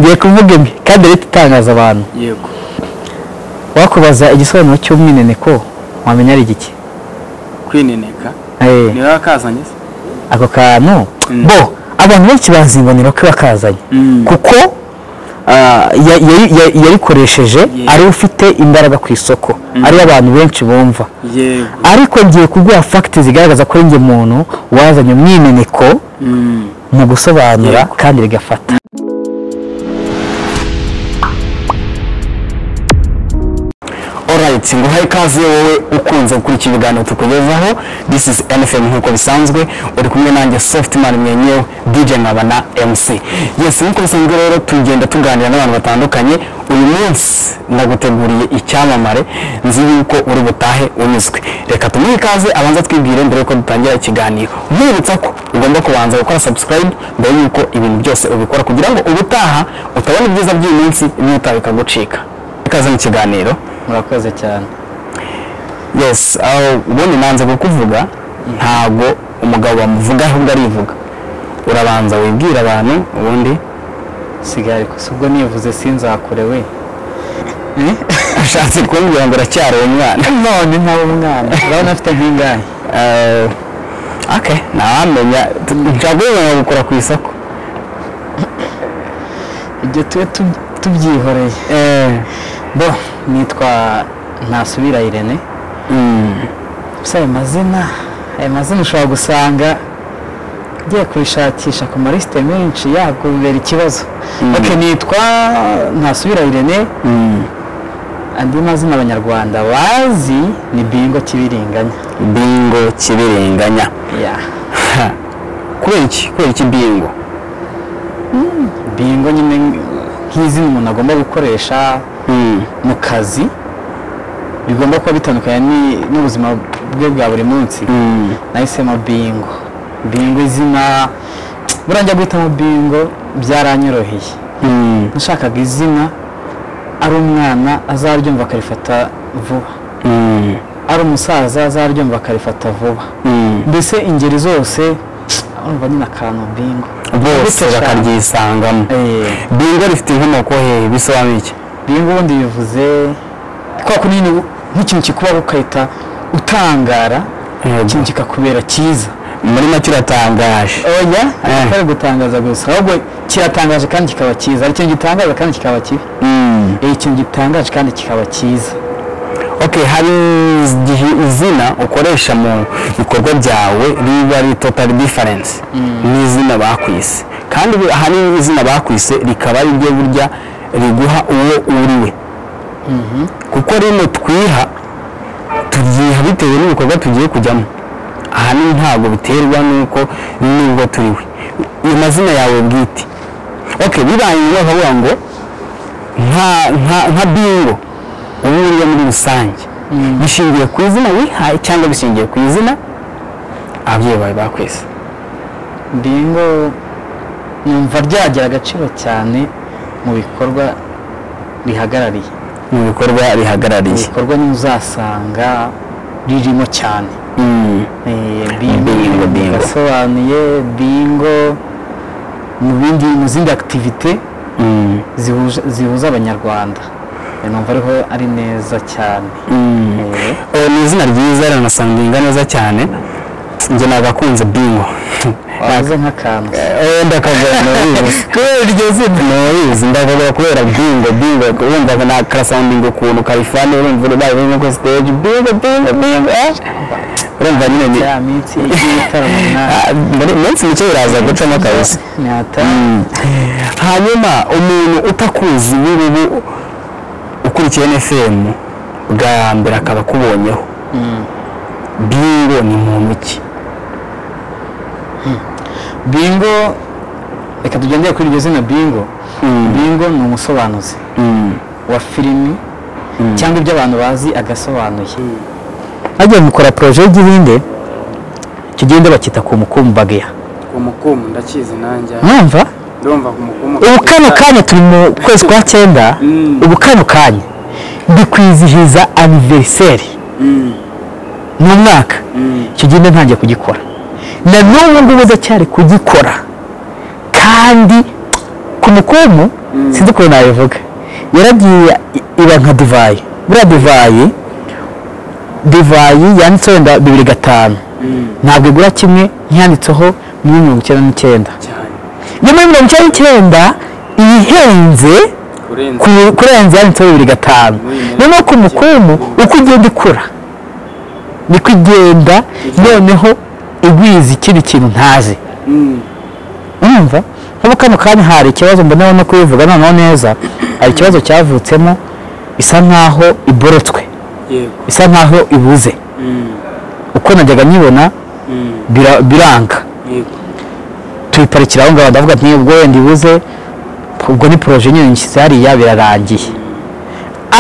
Ngiye kuvuga imwe kandi leta itangaza abantu. Yego. Wakubaza igisobanuro cy'umwineneko wamenya ari igiki? Kwineneka. Ni wakazanye se? Ako kantu bo abantu benshi bazimbonera ko bakazanye kuko yarikoresheje ari ufite imbaraga ku isoko, ari abantu benshi bumva. Ariko ngiye kuguha fact zigaragaza ko njye muntu wazanye umwineneko mu gusobanura kandi rigafata. Alright, nguhaye ikaze wowe ukunze gukurikira ibiganiro tukugezaho. This is NFM nk'uko bisanzwe, uri kumwe nanjye Softman mwenyewe DJ nkaba na MC. Yes, nk'uko bisanzwe rero tugenda tuganira n'abantu batandukanye. Uyu munsi ndaguteguriye icyamamare nzi yuko uri butahe unyuzwe. Reka tumuhe ikaze abanza twibwire mbere yuko dutangira ikiganiro. Mwibutsa ko ugomba kubanza gukora subscribe mbere yuko ibintu byose ubikora kugira ngo ubutaha utabona ibyiza by'uyu munsi ibitaha bikagucika. Ikaze mu kiganiro. Murakoze cyane. Yes, aho ubundi nanze kukuvuga ntago umugabo bamuvuga ahubwo arivuga. Urabanza wibwira abantu ubundi sigari ko ubwo nivuze sinzakorewe. Ashatse kumbwira ngo uracyari umwana. None ntawe umwana. Urabona afite nk'ingahe? Okay, nawamenya nshaka gukora ku isoko. Ibyo tube tubyihoreye. Bo nitwa Ntasubira Irene. Gusa ayo mazina ushobora gusanga ngiye kubishakisha ku malisite menshi yabwo bibera ikibazo. Okay, nitwa Ntasubira Irene. Andi mazina abanyarwanda bazi ni Bingo Kibiringanya. Bingo Kibiringanya. Yeah. Kubera iki? Kubera iki Bingo? Bingo nyine nk'izina umuntu agomba gukoresha mu kazi bigomba kuba bitandukanye n'ubuzima bwe bwa buri munsi. Nahisemo Bingo. Bingo izina buranjya guhitamo Bingo byaranyoroheye. Nashakaga izina ari umwana azaryumva akarifata vuba, ari umusaza azaryumva akarifata vuba, mbese ingeri zose urumva nyine akantu Bingo bose bakaryisangamo. Bingo rifite inkomoko hehe? Bisobanuye iki? Bingo ubundi bivuze kwa kunini nk'ikintu kikubaho ukahita utangara, ikintu kikakubera cyiza. Muri make uratangaje. Oya, atari gutangaza gusa, ahubwo kiratangaje kandi kikaba cyiza. Ari ikintu gitangaza kandi kikaba kibi. Ikintu gitangaje kandi kikaba cyiza. Okay, hari izina ukoresha mu bikorwa byawe riba ari total difference n'izina bakwise, kandi hari izina bakwise rikaba ari ryo burya riguha uwo uriwe. Kuko rino twiha turyiha bitewe n'ibikorwa tugiye kujyamo, ahanini ntabwo biterwa n'uko nubwo turiwe. Amazina yawe bwite. Okay, bibaye ngombwa bakavuga ngo nka Bingo ubu muri rusange bishingiye ku izina wihaye cyangwa bishingiye ku izina ababyeyi bawe bakwise? Bingo numva ryagira agaciro cyane mu bikorwa bihagarariye. Mu bikorwa bihagarariye. Mu bikorwa uzasanga ririmo cyane. Bingo gasobanuye Bingo mu bindi mu zindi activité zihuza abanyarwanda. Numva ariho ari neza cyane. Ni izina ryiza riranasandinga neza cyane. Njye nagakunze Bingo. Wavuze nk'akantu. Ndakagura nabizi. Kubera iryo zina nabizi ndakagura kubera Bingo Bingo urumva na karasandinga ukuntu karifani urumva ubaye urimo kuri stage Bingo Bingo Bingo. Urumva nyine ni ya minsi y'igitaramo na minsi mike biraza gucamo kabisa. Hanyuma umuntu utakuzi ubu ukurikiye NFM bwa mbere akaba akubonyeho, Bingo ni muntu ki? Bingo, reka tugendere kuri iryo zina Bingo. Bingo ni umusobanuzi wa filimi cyangwa ibyo abantu bazi agasobanuye. Agiye mukora projet y'igihinde, icyo gihinde bakita ku mukumbagiya. Umukumu ndakizi nanjye. Mwumva? Ndumva ku mukumu. Ubu kano kanya turi mu kwezi kwa 9, ubu kano kanya ndi kwizihiza anniversaire. Mu mwaka. Icyo gihinde ntangiye kugikora. Na n'ubu ngubu ndacyari kugikora. Kandi Kumukumu sinzi ukuntu nabivuga, yaragiye iba nka divayi. Buriya divayi yanditseho wenda 2005 ntabwo igura kimwe nk'iyanditseho muri 99. Iyo muri 99 ihenze kurenza yanditseho 2005. Noneho Kumukumu uko igenda ikura niko igenda noneho igwiza ikindi kintu ntazi. Urumva nk'ubu kano kanya hari ikibazo mboneho no kubivuga noneho neza, hari ikibazo cyavutsemo isa nkaho iborotswe, isa nkaho ibuze. Uko najyaga nyibona biranga, tuyiparikira aho ngaho, ndavuga nti ubwo wenda ibuze, ubwo ni projet nyine nshyize hariya birarangiye.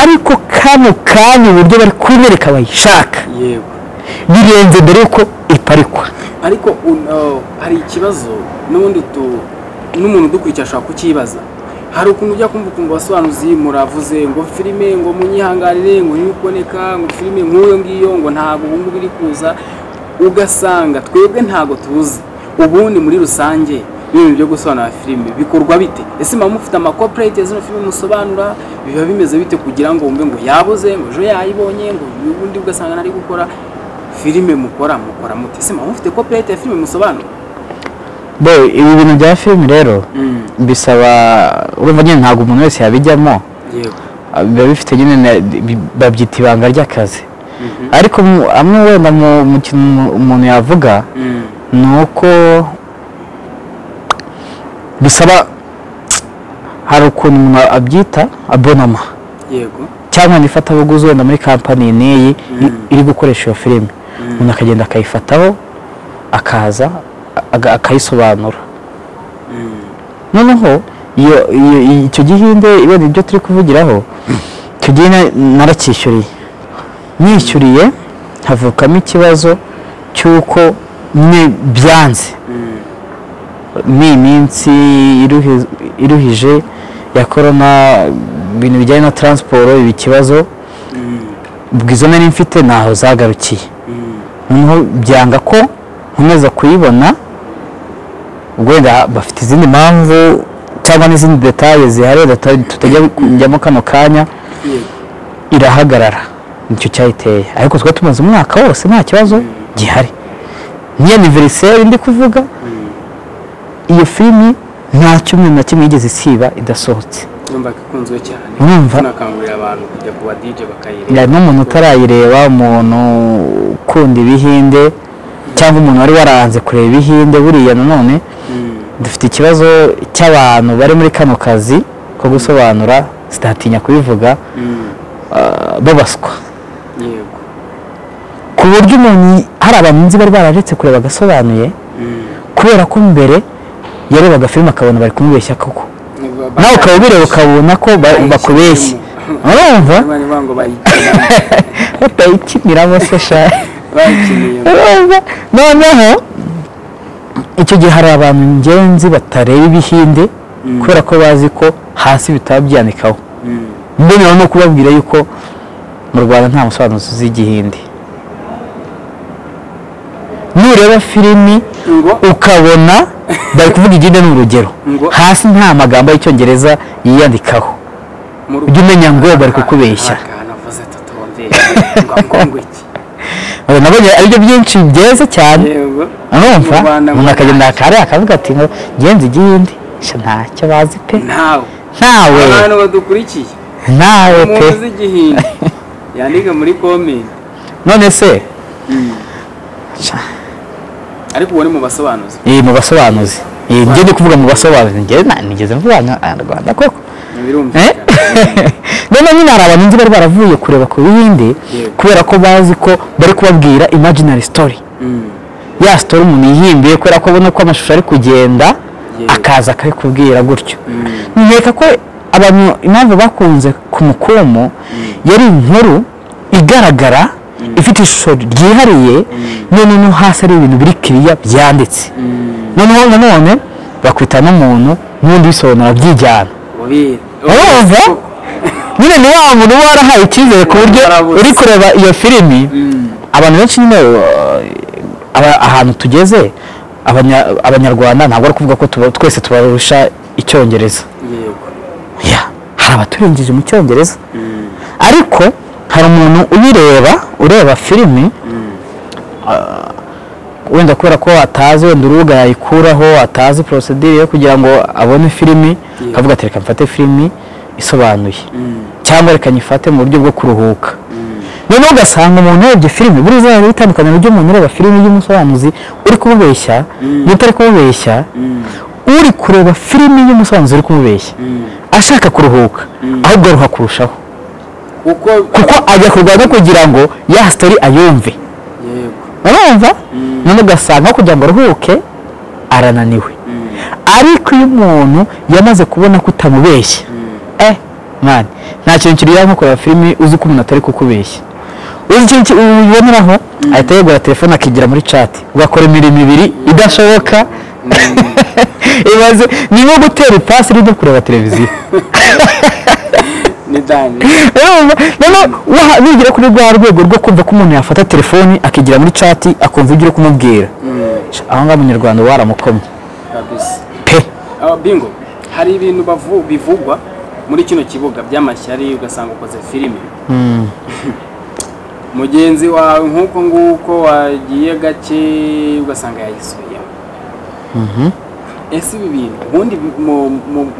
Ariko kano kanya uburyo bari kubereka bayishaka birenze mbere yuko iparikwa. Ariko hari ikibazo n'ubundi n'umuntu udukurikira ashobora kukibaza. Hari ukuntu ujya kumva ukuntu abasobanuzi muravuze ngo filime ngo munyihanganire ngo ntiboneka, ngo filime nk'uyo ngiyo ngo ntabwo ubu ngubu iri kuza, ugasanga twebwe ntabwo tuzi ubundi muri rusange ibintu byo gusobanura filime bikorwa bite. Ese muba mufite ama copyright ya zino filime musobanura, biba bimeze bite kugira ngo wumve ngo yabuze, ngo ejo yayibonye, ngo ubundi ugasanga nari gukora filime mukora mute? Ese muba mufite copyright ya filime musobanura? Bo ibi bintu bya filime rero bisaba, urumva nyine ntabwo umuntu wese yabijyamo, biba bifite nyine babyita ibanga ry'akazi. Ariko amwe wenda mu kintu umuntu yavuga ni uko bisaba, hari ukuntu umuntu abyita abonoma cyangwa n'ifatabuguzi wenda muri kampani n'iyi iri gukoresha iyo filime, umuntu akagenda akayifataho akaza akayisobanura. Noneho icyo gihinde wenda ibyo turi kuvugiraho, icyo gihe naracyishyuriye, nishyuriye havukamo ikibazo cy'uko byanze. Ni iminsi iruhije ya korona, ibintu bijyanye na transport ibi kibazo, ubwo izo nari mfite ntaho zagarukiye. Noneho byanga ko nkomeza kuyibona, ubwo wenda bafite izindi mpamvu cyangwa n'izindi details zihari tutajya kujyamo kano kanya, irahagarara. Nicyo cyayiteye. Ariko twari tumaze umwaka wose nta kibazo gihari. Ni anniversaire ndi kuvuga, iyo filimi nta cyumweru na kimwe yigeze isiba idasohotse. Urumva ikunzwe cyane, tunakangurira abantu kujya ku ba DJ bakayireba. N'umuntu utarayireba, umuntu ukunda ibihinde cyangwa umuntu wari waranze kureba ibihinde, buriya nanone dufite ikibazo cy'abantu bari muri kano kazi ko gusobanura, sitatinya kubivuga, babaswa. Ku buryo umuntu, hari abantu nzi bari bararetse kureba agasobanuye, kubera ko mbere yarebaga filime akabona bari kumubeshya koko, nawe ukaba ubireba ukabona ko bakubeshya. Urumva batayikiniramo se sha. Noneho icyo gihe hari abantu ngenzi batareba ibihinde kubera ko bazi ko hasi bitaba byandikaho. Mboneraho no kubabwira yuko mu Rwanda nta musobanuzi uzi igihinde. Nureba filimi ukabona bari kuvuga igihinde ni urugero, hasi nta magambo y'icyongereza yiyandikaho, ujye umenya ngo bari kukubeshya. Nabonye aribyo byinshi byeze cyane. Urumva umuntu akagenda akare akavuga ati ngo ngenzi igihinde, ntacyo bazi pe, ntawe abantu badukurikiye, ntawe pe yandike muri comment. None se ariko uwo ni mu basobanuzi? Mu basobanuzi. Njye ndi kuvuga mu basobanuzi, njye nigeze mvuga Rwanda koko. None nyine hari abantu nzi bari baravuye kureba ku bihinde kubera ko bazi ko bari kubabwira imaginary story. Ya story umuntu yihimbiye kubera ko abona ko amashusho ari kugenda akaza akabikubwira gutyo. Nkeka ko abantu impamvu bakunze Kumukumu yari inkuru igaragara ifite ishusho ryihariye, noneho hasi ari ibintu biri kiriya byanditse. Noneho nanone bakwita n'umuntu n'undi bisobanura byijyana. Urumva nyine ni wa muntu uba warahaye icyizere ku buryo uri kureba iyo filimi. Abantu benshi nyine ahantu tugeze abanyarwanda ntabwo ari kuvuga ko twese tubarusha icyongereza. Hari abaturengeje mu cyongereza. Ariko hari umuntu uyireba, ureba filimi wenda kubera ko atazi wenda urubuga yayikuraho, atazi procedure yo kugira ngo abone filimi, akavuga ati reka mfate filimi isobanuye cyangwa reka nyifate mu buryo bwo kuruhuka. Noneho ugasanga umuntu urebye filimi, buriya uzaba bitandukanye n'uburyo umuntu ureba filimi y'umusobanuzi uri kumubeshya n'utari kumubeshya. Uri kureba filimi y'umusobanuzi uri kumubeshya ashaka kuruhuka, ahubwo aruha kurushaho, kuko ajya kurwana kugira ngo ya story ayumve. Urumva? None ugasanga kugira ngo aruhuke arananiwe. Ariko iyo umuntu yamaze kubona ko utamubeshya, man, nta kintu kirira nko kureba filimi uzi ko umuntu atari kukubeshya. Uzi ikintu uboneraho, ahita yegura telefone akigira muri chat, ugakora imirimo ibiri idashoboka. Ibaze ni nko gutera ipasi uri no kureba televiziyo. Ni dani. Noneho nugera kuri rwa rwego rwo kumva ko umuntu yafata telefoni akigira muri chat akumva ibyo uri kumubwira, aho ngaho umunyarwanda waramukomye kabisa pe. Bingo, hari ibintu bivugwa muri kino kibuga by'amashyari, ugasanga ukoze filime mugenzi wawe nk'uko nguko wagiye gake ugasanga yayisubiyemo. Ese ibi bintu ubundi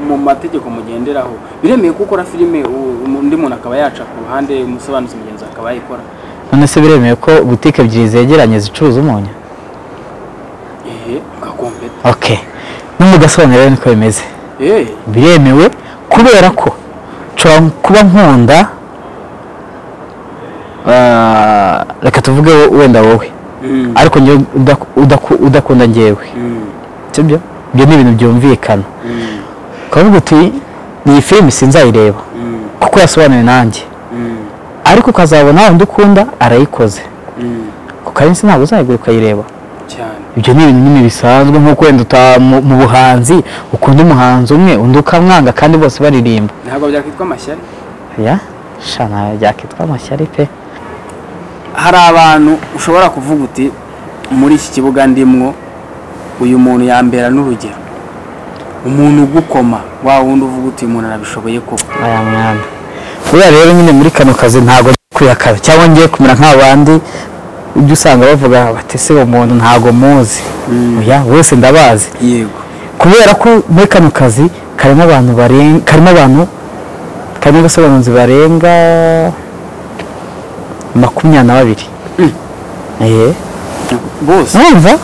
mu mategeko mugenderaho biremeye ko ukora filime undi muntu akaba yaca ku ruhande, umusobanuzi mugenzi akaba yayikora? None se biremeye ko butike ebyiri zegeranye zicuruza umunyu? Mugakompeta. Okay, no mugasobanura rero niko bimeze. Biremewe kubera ko nshobora kuba nkunda, reka tuvuge wenda wowe, ariko njyewe udakunda njyewe, sibyo? Ibyo ni ibintu byumvikana. Ukavuga uti iyi filimi sinzayireba kuko yasobanuye nanjye, ariko ukazabona undi ukunda arayikoze, ku kanya ntabwo uzayigura ukayireba. Ibyo ni ibintu nyine bisanzwe, nk'uko wenda mu buhanzi ukunda umuhanzi umwe undi ukamwanga kandi bose baririmba. Ntabwo byakwitwa amashyari? Ya, sha ntabwo byakwitwa amashyari pe. Hari abantu ushobora kuvuga uti muri iki kibuga ndimwo uyu muntu yambera n'urugero, umuntu ugukoma wa wundi uvuga uti umuntu arabishoboye koko. Aya mwana buriya rero nyine muri kano kazi ntabwo kwihakana cyangwa ngiye kumera nk'abandi ujya usanga bavuga bati se uwo muntu ntabwo muzi. Oya, bose ndabazi. Yego. Kubera ko muri kano kazi karimo abantu barenga, karimo abasobanuzi barenga 22. Bose. Urumva?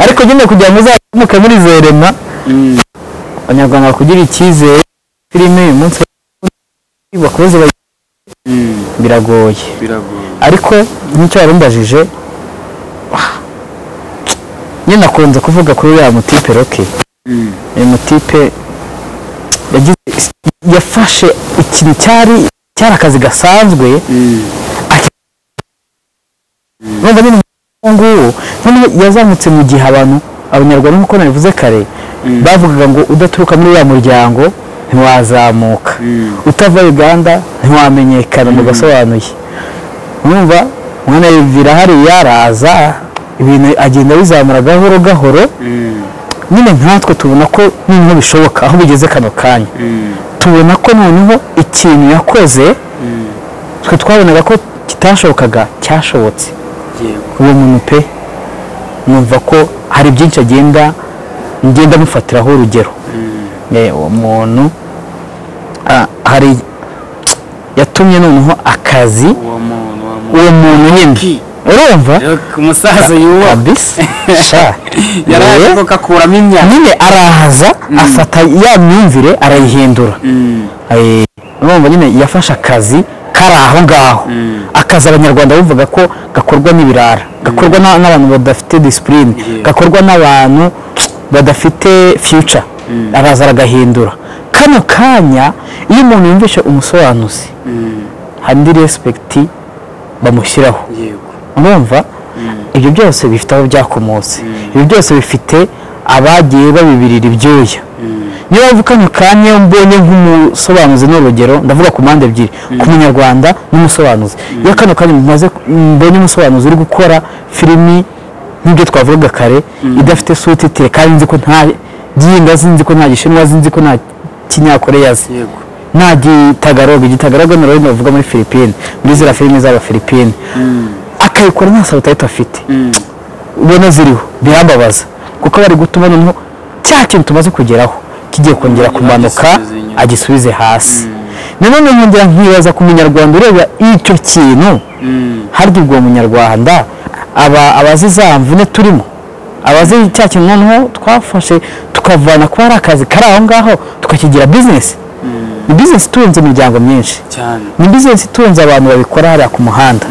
Ariko nyine kugira ngo uzamuke muri zerema, abanyarwanda bakugira icyizere, filime uyu munsi bakomeze biragoye. Ariko nk'icyo warumbajije, nyine nakunze kuvuga kuri uriya mutipe Rocky. Uyu mutipe yafashe ikintu cyari akazi gasanzwe, urumva nyine nguwo noneho yazamutse mu gihe abantu abanyarwanda nk'uko nabivuze kare bavugaga ngo udaturuka muri uriya muryango ntiwazamuka, utava Uganda ntiwamenyekana mu gasobanuye. Urumva umwana yivira hariya araza ibintu agenda bizamura gahoro gahoro, nyine nkatwe tubona ko noneho bishoboka aho bigeze kano kanya. Tubona ko noneho ikintu yakoze twe twabonaga ko kitashobokaga cyashobotse. Uwo muntu pe numva ko hari byinshi agenda ngenda mufatiraho urugero. Uwo muntu hari yatumye noneho akazi uwo muntu nyine, urumva umusaza yuwa kabisa sha yaraje akuramo imyaka nyine, arahaza afata ya myumvire arayihindura. Urumva nyine yafashe akazi kari aho ngaho, akazi abanyarwanda bavuga ko gakorwa n'ibirara, gakorwa n'abantu badafite discipline, gakorwa n'abantu badafite future, araza aragahindura. Kano kanya iyo umuntu yumvishe umusobanuzi hari indi respect bamushyiraho. Urumva ibyo byose bifite aho byakomotse, ibyo byose bifite abagiye babibirira ibyuya. Niyo mpamvu kano kanya mbonye nk'umusobanuzi n'urugero, ndavuga ku mpande ebyiri, ku munyarwanda n'umusobanuzi. Iyo kano kanya mbonye umusobanuzi uri gukora filimi nk'ibyo twavugaga kare, idafite sous-titre kandi nzi ko nta Ginga sinzi ko nta Gishinwa, sinzi ko nta Kinyakoreya azi, nta Gitagaloga. Igitagaloga ni ururimi bavuga muri Philippines, muri ziriya filime z'Abafilipine, akayikora nta subtitle afite ubona ziriho. Birambabaza kuko bari gutuma noneho cya kintu tumaze kugeraho kigiye kongera kumanuka, agisubize hasi. Nanone nkongera nkibaza ku munyarwanda ureba icyo kintu, harya ubwo munyarwanda aba abazi za mvune turimo, abazi cya kintu noneho twafashe tukavana kuba ari akazi kari aho ngaho tukakigira bizinesi. Ni bizinesi itunze imiryango myinshi, ni bizinesi itunze abantu babikora hariya ku muhanda.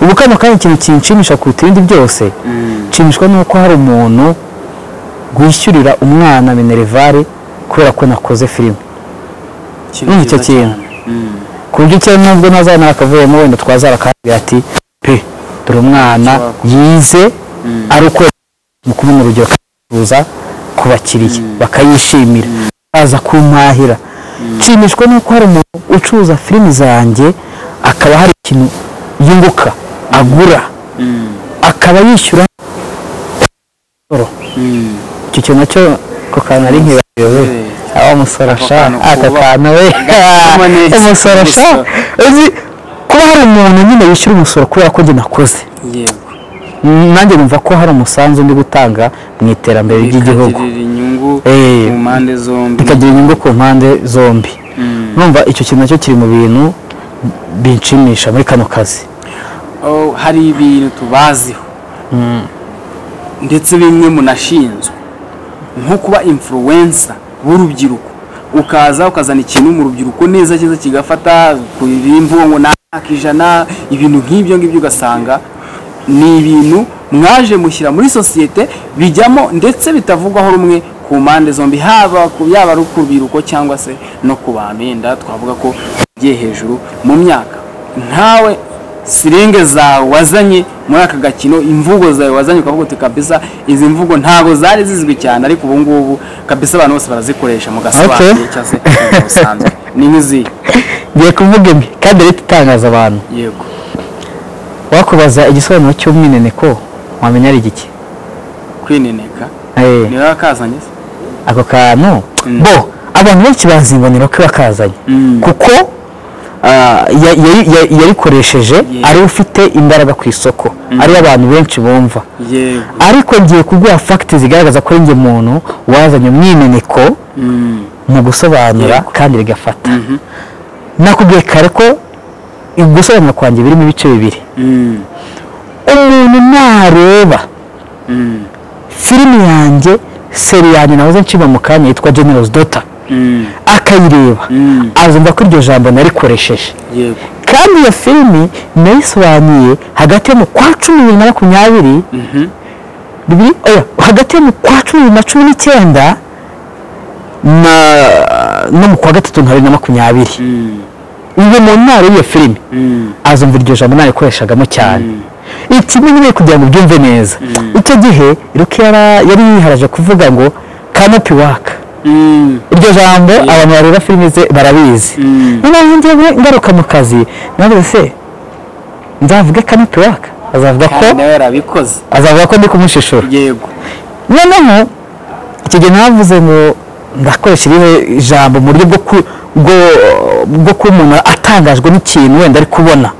Ubu kano kanya ikintu kinshimisha kuruta ibindi byose, nshimishwa nuko hari umuntu wishyurira umwana minerivare kubera ko nakoze filime. Icyo kintu ku buryo icyo nubwo ntazabona akavuyemo wenda twazara akabwira ati pe dore umwana yize ari uko mu kubona urugero kuza ku bakiriya bakayishimira baza kumpahira. Nshimishwa nuko hari umuntu ucuruza filimi zanjye akaba hari ikintu yunguka agura akaba yishyura. Icyo kintu nacyo ko kantu ari nkibagiwe aho umusoro sha aka kantu we umusoro sha uzi kuba hari umuntu nyine wishyura umusoro kubera ko njye nakoze. Nanjye numva ko hari umusanzu ndi gutanga mu iterambere ry'igihugu, bikagira inyungu ku mpande zombi. Numva icyo kintu nacyo kiri mu bintu binshimisha muri kano kazi. Hari ibintu tubaziho ndetse bimwe munashinzwe nko kuba influencer w'urubyiruko, ukaza ukazana ikintu mu rubyiruko neza cyiza kigafata ku imvugo ngo naka ijana, ibintu nk'ibyo ngibyo ugasanga ni ibintu mwaje mushyira muri sosiyete bijyamo ndetse bitavugwaho rumwe ku mpande zombi, haba yaba ari ku rubyiruko cyangwa se no ku bantu yenda twavuga ko bigiye hejuru mu myaka. Ntawe sirenge zawe wazanye muri aka gakino, imvugo zawe wazanye ukavuga uti kabisa izi mvugo ntago zari zizwi cyane ariko ubu ngubu kabisa abantu bose barazikoresha mu gasobanuye cyangwa se busanzwe, ni nk'izi ngiye kuvuga imwe kandi leta itangaza abantu. Yego, wakubaza igisobanuro cy'umwineneko wamenya ari igiki? Kwineneka ni wowe wakazanye se ako kantu? Bo abantu benshi bazimbonera ko bakazanye kuko yarikoresheje ari ufite imbaraga ku isoko, ari abantu benshi bumva. Ariko ngiye kuguha facts zigaragaza ko njye muntu wazanye umwimeneko mu gusobanura kandi bigafata. Nakubwiye kare ko gusobanura kwanjye birimo ibice bibiri. Umuntu nareba filimi yanjye, seri yanjye nahoze nshima mu kanya yitwa General's Daughter, akayireba azumva ko iryo jambo narikoresheje. Kandi iyo filimi nayisobanuye hagati yo mu kwa 10 2020, hagati yo mu kwa 10 2019 no mu kwa 3 2020. Uwo muntu nareba iyo filimi azumva iryo jambo narikoresheje cyane. Ikindi nyine kugira ngo ubyumve neza, icyo gihe Rocky yari yiharaje kuvuga ngo canopy work. Iryo jambo abantu bareba filime ze barabizi. Noneho ngiye ngaruka mu kazi navuze se nzavuge canopy work, azavuga ko yarabikoze, azavuga ko ndi kumushishura. Yego. Noneho icyo gihe navuze ngo ndakoresha irihe jambo mu buryo bwo kuba umuntu atangajwe n'ikintu wenda ari kubona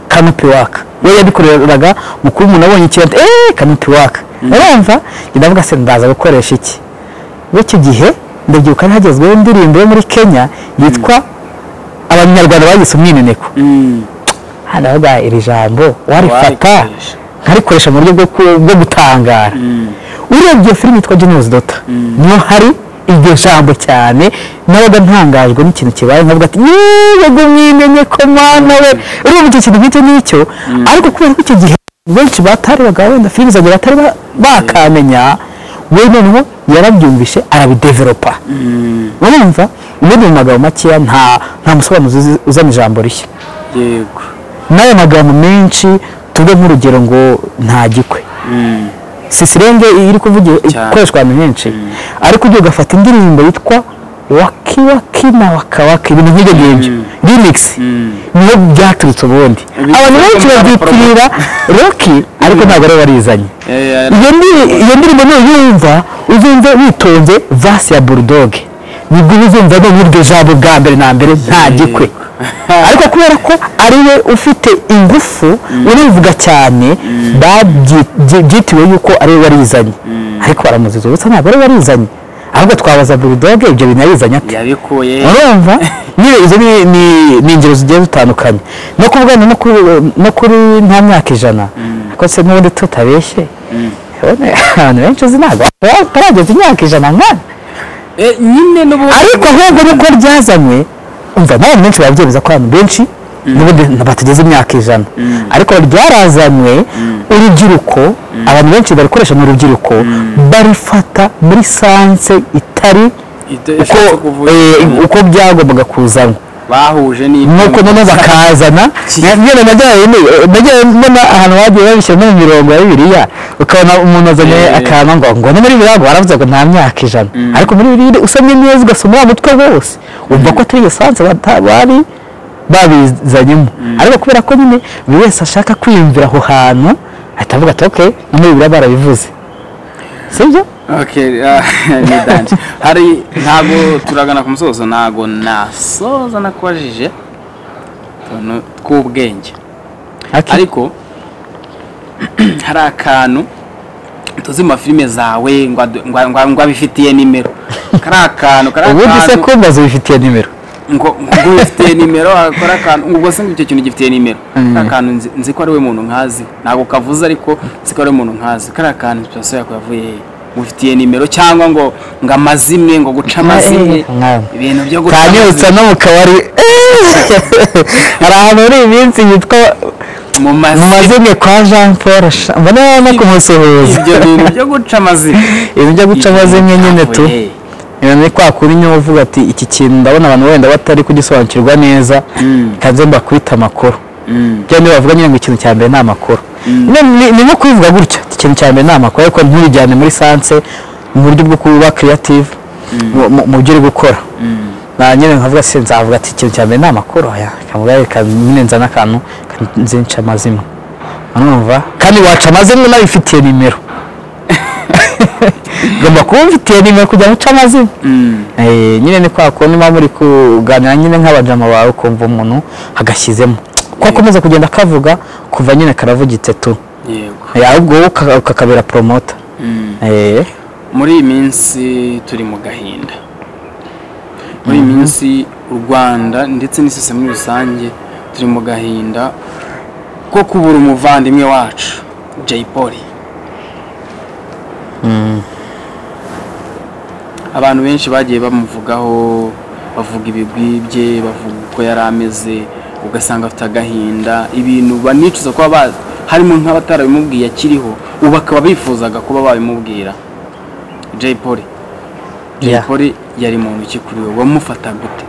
canopy work. We yabikoreraga mu kuba umuntu abonye ikintu canopy work. Urumva ndavuga se ndaza gukoresha iki? Icyo gihe ndabyibuka hagezweho indirimbo yo muri Kenya yitwa Abanyarwanda bayise umwineneko. Hano iri jambo warifata nkarikoresha mu buryo bwo gutangara. Urebye filime yitwa General's Daughter niyo hari iryo jambo cyane, nabaga ntangajwe n'ikintu kibaye nkavuga ati yego umwineneko mwana we. Urumva icyo kintu nk'icyo n'icyo, ariko kubera ko icyo gihe benshi batarebaga wenda filime zanjye batari bakamenya, we noneho yarabyumvishe arabidevelopa. Urumva ubundi mu magambo makeya nta musobanuzi uzana ijambo rishya. Yego. N'ayo magambo menshi tuve nk'urugero ngo nta gikwe, si sirenge iri kuvuga ikoreshwa ahantu henshi, ariko ugiye ugafata indirimbo yitwa Waki waki na waka waka, ibintu nk'ibyo ngibyo remix niyo byaturutse ubundi. Abantu benshi babyitirira Rocky ariko ntabwo ari warizanye. Iyo ndirimbo nuyumva uzumve witonze verse ya Bulldog, nibwo uzumva n'iryo jambo bwa mbere na mbere nta gikwe. Ariko kubera ko ari we ufite ingufu urivuga cyane, babyitiwe yuko ari we warizanye, ariko baramuziza ubusa ntabwo ari we warizanye. Ahubwo twabaza Bulldog ibyo bintu yarizanye ate, yabikuye. Urumva izo ni ingero zigiye zitandukanye. No kuvuga no kuri nta myaka 100, ariko se n'ubundi tutabeshye abantu benshi uzi ntabwo batarageza imyaka 100 mwana nyine n'ubundi. Ariko ahubwo nuko ryazanywe, umva n'abantu benshi barabyemeza ko abantu benshi n'ubundi batageze imyaka 100, ariko ryarazanywe urubyiruko, abantu benshi barikoresha mu rubyiruko, barifata muri sanse itari uko byagombaga kuzanwa, bahuje nuko noneho bakazana nyine najyaye mbona ahantu bagiye babishyira no mu mirongo ya Bibiliya, ukabona umuntu azanye akantu ngo no muri Bibiliya baravuze ngo nta myaka 100, ariko muri Bibiliya usomye neza ugasoma wa mutwe wose wumva ko atari iyo sanse bari babizanyemo. Ariko kubera ko nyine buri wese ashaka kwiyumvira aho hantu ahita avuga ati okay, no muri Bibiliya barabivuze, sibyo? Okay, ni danje. Hari ntago turagana ku musozo, ntago nasoza nakubajije tuntu tw'ubwenge. Ariko hari akantu tuzi mu filime zawe ngo abifitiye nimero. Kari akantu ubundi se kumbaza ubifitiye nimero, ngo ubifitiye nimero akora akantu ubwo se icyo kintu gifitiye nimero. Kari akantu nzi ko ari we muntu nkazi, ntago kavuze ariko nzi ko ari we muntu nkazi. Kari akantu inspiration yako yavuye he? Mufitiye nimero cyangwa ngo amazimwe, ngo guca amazimwe, ibintu byo guca kanyutsa no mu kabari. Hari ahantu muri iyi minsi yitwa mu mazimwe kwa Jean Paul, mbona no kumusuhuza. Ibyo bintu byo guca amazimwe, ibintu byo guca amazimwe nyine tu ni kwa kuri nyo uvuga ati iki kintu ndabona abantu wenda batari kugisobanukirwa neza, kanze mbakwita amakuru. Bya niba bavuga nyine ngo ikintu cya mbere ni amakuru, ni nko kubivuga gutya ikintu cya mbere ni amakuru, ariko ntubijyane muri sanse mu buryo bwo kuba creative mu byo uri gukora. Na nyine nkavuga se nzavuga ati ikintu cya mbere ni amakuru, aya kavuga reka nyine nzana akantu nzinca amazimwe, urumva? Kandi waca amazimwe nabifitiye nimero, ngomba kuba mfitiye nimero kugira ngo uce amazimwe. Nyine ni kwa kundi muba muri kuganira nyine nk'abajama bawe, ukumva umuntu agashyizemo ko akomeza kugenda akavuga kuva nyine karavugitse tu. Yego, ahubwo wowe ukakabera promoter. Muri iyi minsi turi mu gahinda, muri iyi minsi u Rwanda ndetse n'isi muri rusange turi mu gahinda ko kubura umuvandimwe wacu Jay Polly. Abantu benshi bagiye bamuvugaho, bavuga ibigwi bye, bavuga uko yari ameze, ugasanga afite agahinda, ibintu banicuza kuba harimo nk'abatarabimubwiye akiriho, ubu bakaba bifuzaga kuba babimubwira. Jay Polly, Jay Polly yari muntu ki kuri wowe? Wamufata gute?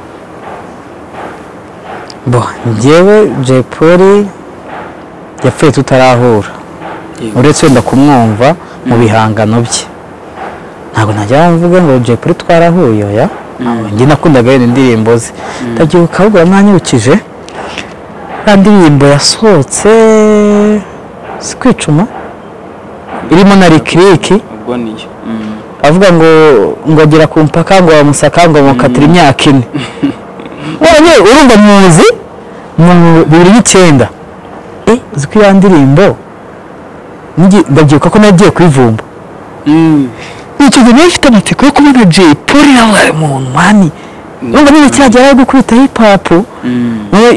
Bo njyewe Jay Polly yapfuye tutarahura, uretse wenda kumwumva mu bihangano bye. Ntabwo najya mvuga ngo Jay Polly twarahuye, oya. Njye nakundaga yenda indirimbo ze, ndabyibuka ahubwo mwanyibukije ya ndirimbo yasohotse si kwicuma irimo na Lick ubwo niyo avuga ngo agera ku mpaka ngo bamusaka ngo bamukatira imyaka 4. None urumva muzi mu 2009 uzi ko ya ndirimbo ndabyibuka ko nagiye kwivumba. Icyo gihe nari mfite amatsiko yo kubona Jay Polly nawe umuntu mani, urumva niba cyagera ari gukubita hip hop.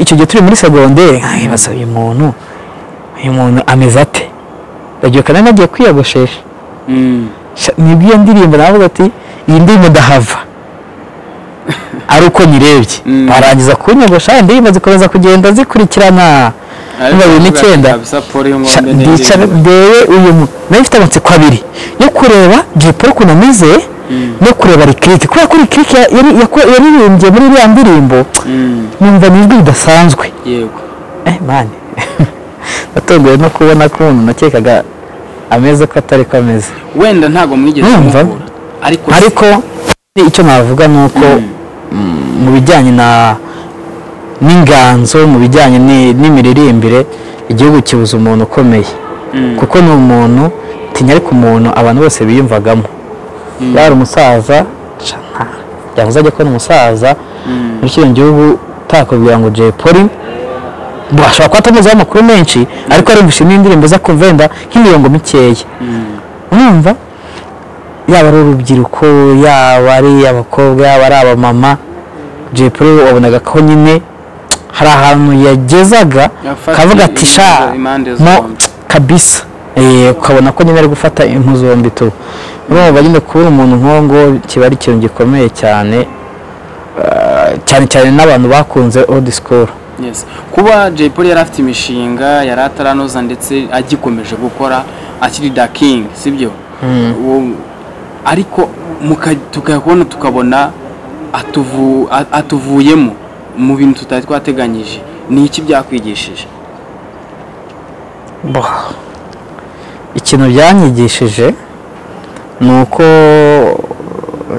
Icyo gihe turi muri secondaire nkibaza uyu muntu ameze ate? Ndabyibuka nari nagiye kwiyogoshesha, nibwo iyo ndirimbo navuga ati iyi ndirimbo ndahava ari uko nyirebye. Barangiza kunyogosha indirimbo zikomeza kugenda zikurikirana. 2009 ndicara ndebe uyu muntu, nari mfite amatsiko abiri yo kureba Jay Polly ukuntu ameze no kureba Lick, kubera ko Lick yaririmbye muri iriya ndirimbo numva ni ijwi ridasanzwe. Yego mani natunguwe no kubona ko umuntu nakekaga ameze ko atari ko ameze. Wenda ntago mwigeze muhura, ariko icyo navuga ni uko Mu bijyanye na n'inganzo, mu bijyanye n'imiririmbire, igihugu kibuza umuntu ukomeye, kuko ni umuntu tinya, ariko umuntu abantu bose biyumvagamo. Yari umusaza, yavuze ajya kubona umusaza muri kino gihugu utakubwira ngo Jay Polly, ashobora kuba atamuziho amakuru menshi, ariko arumvishe n'indirimbo ze akumva wenda nk'imirongo mikeya. Urumva, yaba ari urubyiruko, yaba ari abakobwa, yaba ari abamama, Jay Polly wabonaga ko nyine hari ahantu yagezaga Yafata kavuga ati sha impande mo zombi. Kabisa. Ukabona ko nyine ari gufata impu zombi tu. Urumva nyine kubura umuntu nk'uwo nguwo kiba ari ikintu gikomeye cyane, cyane cyane n'abantu bakunze old school. Yes. Kuba Jay Polly yari afite imishinga yari ataranoza ndetse agikomeje gukora akiri Da King, sibyo? Ariko tukayakubona, tukabona atuvuyemo mu bintu tutari twateganyije, ni iki byakwigishije? Bo, ikintu byanyigishije ni uko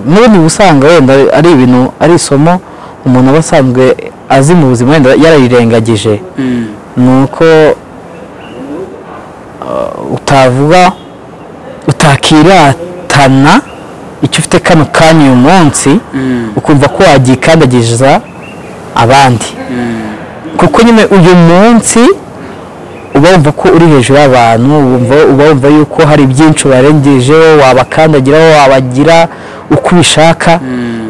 n'ubundi usanga wenda ari ibintu, ari isomo umuntu aba asanzwe azi mu buzima, wenda yarayirengagije, ni uko utavuga, utakiratana icyo ufite kano kanya uyu munsi, ukumva ko wagikandagiza abandi, kuko nyine uyu munsi uba wumva ko uri hejuru y'abantu, uba wumva yuko hari byinshi ubarengejeho, wabakandagiraho, wabagira uko ubishaka,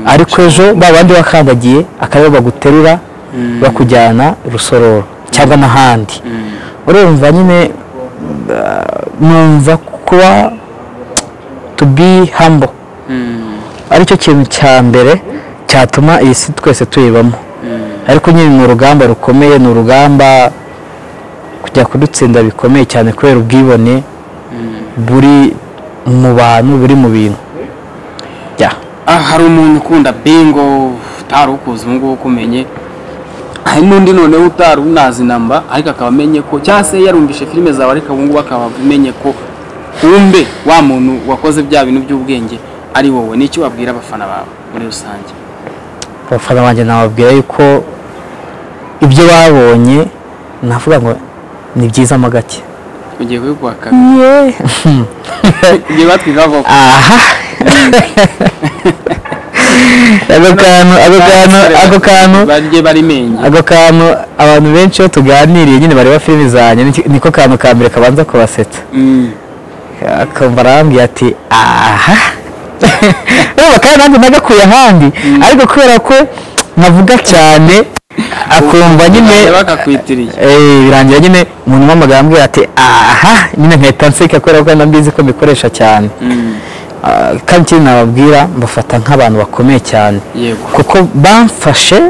ariko ejo ba bandi wakandagiye akaba baguterura bakujyana Rusororo cyangwa n'ahandi. Urumva nyine, numva kuba to be humble aricyo kintu cya mbere cyatuma iyi si twese tuyibamo. Ariko nyine ni urugamba rukomeye, ni urugamba kujya kudutsinda bikomeye cyane, kubera ubwibone buri mu bantu, buri mu bintu. Ya. Ah, hari umuntu ukunda Bingo utari ukuzi, ubu ngubu ukumenye. Hari n'undi noneho utari unazi namba, ariko akaba amenye ko, cyangwa se yarumvishe filime zawe, ariko ubu ngubu akaba amenye ko kumbe wa muntu wakoze bya bintu by'ubwenge ari wowe. Ni iki wabwira abafana bawe muri rusange? Abafana banjye nababwira yuko ibyo babonye, navuga ngo ni byiza mo gake. Ugiye kubikuwa kabiri. Igihe batwiga ko Aha, ako kantu barye bari menge. Ako kantu abantu benshi iyo tuganiriye nyine bareba filimi zanjye, niko kantu ka mbere kabanza kubasetsa. Akumva arambwira ati aha. Urumva kandi nanjye nagakuye ahandi, ariko kubera ko nkavuga cyane akumva nyine bakakwitiriye. Birangira nyine umuntu umpamagaye ambwira ati aha, nyine nkahita nseka kubera ko mbizi ko mbikoresha cyane. Ah, kandi ikindi nababwira, mbafata nk'abantu bakomeye cyane, kuko bamfashe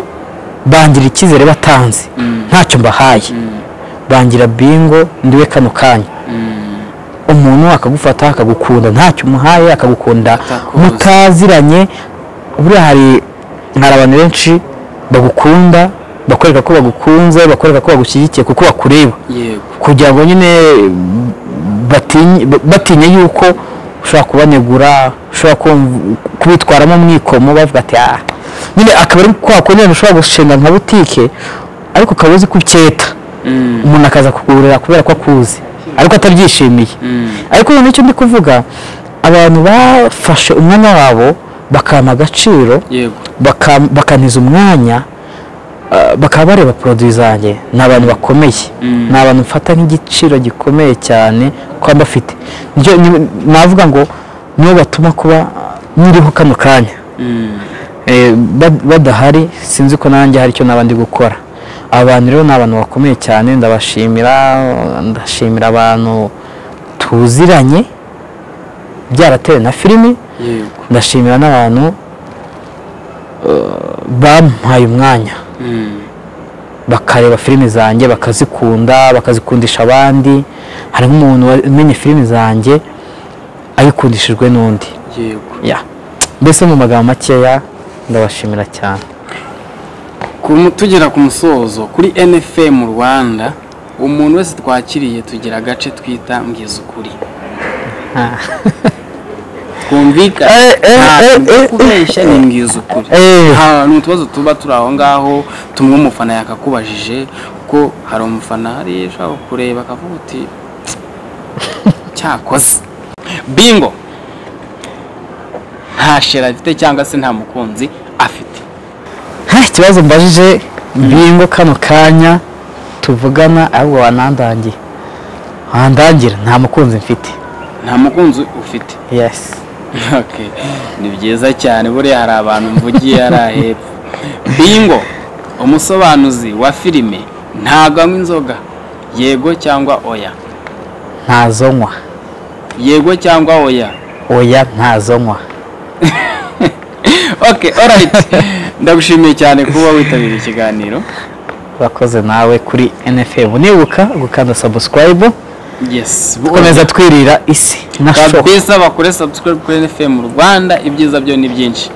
bangira icyizere batanze, ntacyo mbahaye, bangira Bingo ndiwe kano kanya. Umuntu akagufata akagukunda ntacyo umuhaye, akagukunda Atakuzi. mutaziranye. Buriya hari abantu benshi bagukunda, bakwereka ko bagukunze, bakwereka ko bagushyigikiye kuko bakureba, kugira ngo nyine batinye yuko ushobora kubanegura, ushobora kubitwaramo umwikomo, bavuga ati ah, nyine akaba ari kwa kundi ushobora gushinga nka butike ariko ukaba uzi ko uketa, umuntu akaza kukugurira kubera ko akuzi ariko atabyishimiye. Ariko noneho icyo ndi kuvuga, abantu bafashe umwanya wabo bakampa agaciro, bakantiza umwanya, bakaba bareba produit zanjye, ni abantu bakomeye, ni abantu mfata nk'igiciro gikomeye cyane kuba mbafite. Navuga ngo nibo batuma kuba nyiriho kano kanya. Badahari sinzi ko nanjye hari icyo naba ndi gukora. Aba bantu rero ni abantu bakomeye cyane, ndabashimira. Ndashimira abantu tuziranye byaratewe na filimi. Ndashimira n'abantu bampaye umwanya, bakareba filimi zanjye, bakazikunda, bakazikundisha abandi. Hari nk'umuntu wamenye filimi zanjye ayikundishijwe n'undi. Ya, mbese mu magambo makeya ndabashimira cyane. Tugera ku musozo, kuri NFM Rwanda umuntu wese twakiriye tugira agace twita mbwiza ukuri. Twumvikane, nta kubeshya, nimbwiza ukuri. Ni utubazo tuba turi aho ngaho tumwe umufana yakakubajije, kuko hari umufana hariya ushobora kureba akavuga uti cyakoze Bingo nta shera afite cyangwa se nta mukunzi afite. Ikibazo mbajije Bingo kano kanya tuvugana, ahubwo wanandangiye wandangira, nta mukunzi mfite. Nta mukunzi ufite? Yes. Okay. Ni byiza cyane, buriya hari abantu mvugiye hari hepfo. Bingo umusobanuzi wa filime ntago anywa inzoga, yego cyangwa oya? Ntazo nywa. Yego cyangwa oya? Oya, ntazo nywa. Okay, alright. Ndagushimiye cyane kuba witabiriye ikiganiro. Urakoze nawe kuri NFM, nibuka gukanda subscribe. Yes. Dukomeza twirira isi na show. Kabisa, bakore subscribe kuri NFM Rwanda, ibyiza byo ni byinshi.